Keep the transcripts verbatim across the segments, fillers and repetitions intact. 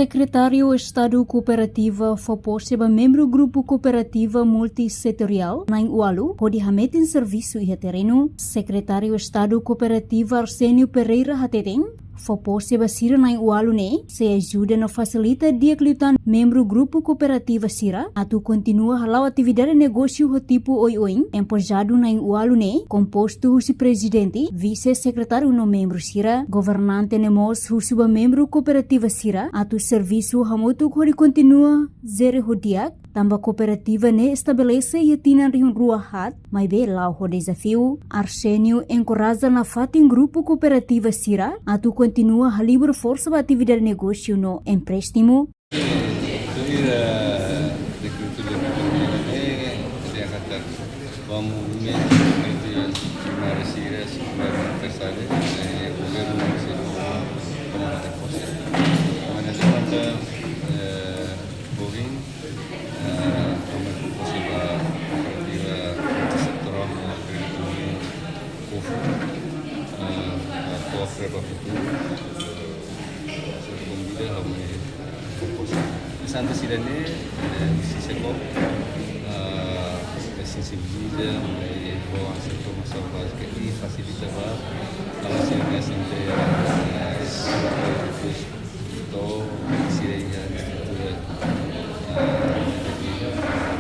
Sekretáriu Estadu Kooperativa fó pose ba membru Grupu Kooperativa Multisetoriál na'in-ualu hodi hametin servisu iha terrenu. Sekretáriu Estadu Kooperativa Arsénio Pereira hateten, fó pose ba sira na'in-ualu ne'e sei ajuda no fasilita di'ak liután membru Grupu Kooperativa sira atu kontinua hala'o atividade negósiu ho tipu oioin. Empojadu na'in-ualu ne'e kompostu husi prezidente, vise-sekretáriu no membru sira. Governante ne'e mós husu ba membru kooperativa sira atu servisu hamutuk hodi kontinua jere ho di'ak, tanba kooperativa ne'e estabelese iha tinan rihun rua haat, maibé la'o ho dezafiu. Arsénio enkoraja nafatin grupu kooperativa sira atu kontinua halibur forsa ba atividade negósiu no empréstimu. Tuir, eh, dekretu de ekonomia, eh, ita hakarak ba movimentu entre primária sira, sekundária, tersária, eh, governu mós sei toma, toma pose. Maneira ida, eh, ohin, eh, toma pose ba kooperativa setoriál no kréditu foun, eh, ba kofre ba futuru. Sei konvida ha'u mai fó pose. Santa sira-ne'e, eh, husi SEKOK, eh, sensibiliza, mai fó informasaun bázika i fasilita ba, ba sira-ne'e asembleia, eh, depois to'o sira iha estrutura, eh,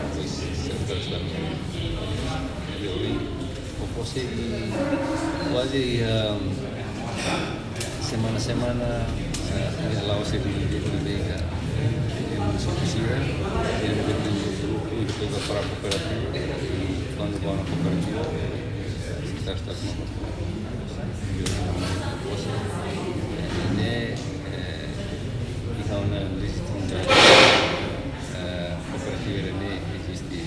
depois serve para. Fó pose i kuaze iha semana-semana, eh, iha la'o servisu di'ak ne'ebé iha, eh, munisípiu sira, iha ne'ebé iha grupu, i depois ba para kooperativa, i kuandu ba ona kooperativa, eh, sei tau, sei tau kona-ba fó pose. Ne'e, eh, iha ona lejitimidade, eh, kooperativa ne'e eziste.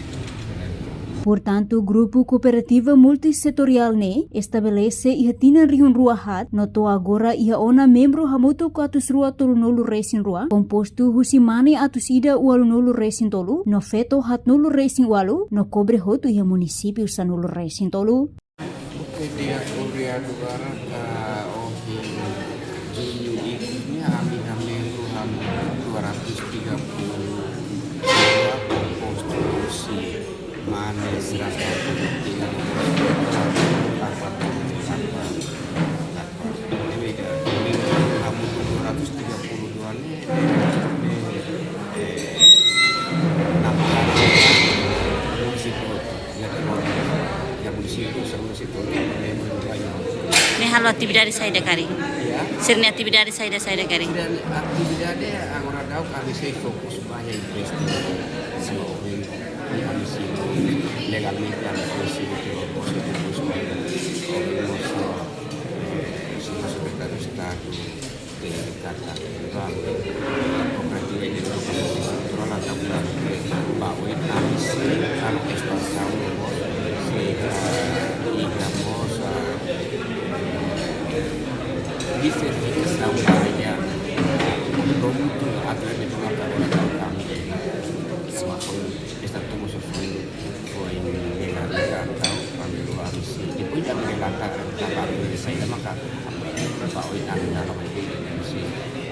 Portantu, Grupu Kooperativa Multisetoriál ne'e estabelese iha tinan rihun rua haat, no to'o agora iha ona membru hamutuk atus rua tolunulu-resin-rua, kompostu husi mane atus ida ualunulu-resin-tolu, no feto haatnulu-resin-ualu, no kobre hotu iha munisípiu sanulu-resin-tolu. Oke, di'ak, obrigadu barak, ah, ohin Juñu ikus ne'e ami-nia membru hamutuk dua ratus tiga puluh dua, kompostu husi mane seratus tiga puluh tiga, apa, apa, apa. Demikian, membru hamutuk dua ratus tiga puluh dua ne'e, ne'e, eh, nama munisípiu. Ya, ya, munisípiu, sa munisípiu, ya, munisípiu. Ne'e halo atividade saida karik? Ya. Sira-nia atividade saida, saida karik? Sira-nia atividade agora daudaun ami sei fokus ba iha empréstimu. Sino, ami sei legalmente ami sei, sei, Sekretáriu Estadu, eh, katak, ba, kooperativa ini, kooperativa setoriál, atu ba, ba, oin ami sei halo espansaun, sei, eh, iha mós, eh, diversifikasaun ba iha produtu atu ema toma agora daudaun ami. Semakin esta toma sofrendo. Foin legal, legal, tau, ami rua ami sei. Depois de ami legal, tau, tau, ami sei, maka, ba, oin ami na, ami sei,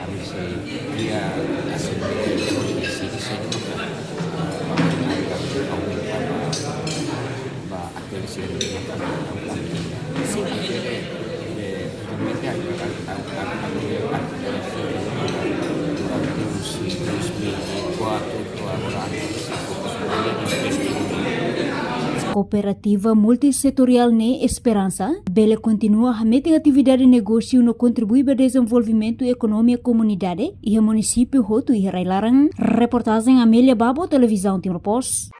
ami sei, dia, asli, ami sei, sei, maka, ba, oin ami, ami, ba, ba, aquele sei, maka, ba, ami. Sim. Aquele, eh, Kooperativa multisetoriál ne'e esperansa bele kontinua hametin atividade negósiu no kontribui ba dezenvolvimentu ekonomia komunidade iha munisípiu hotu iha rai-laran. Reportajen Amélia Babo, Televizaun Timor Post.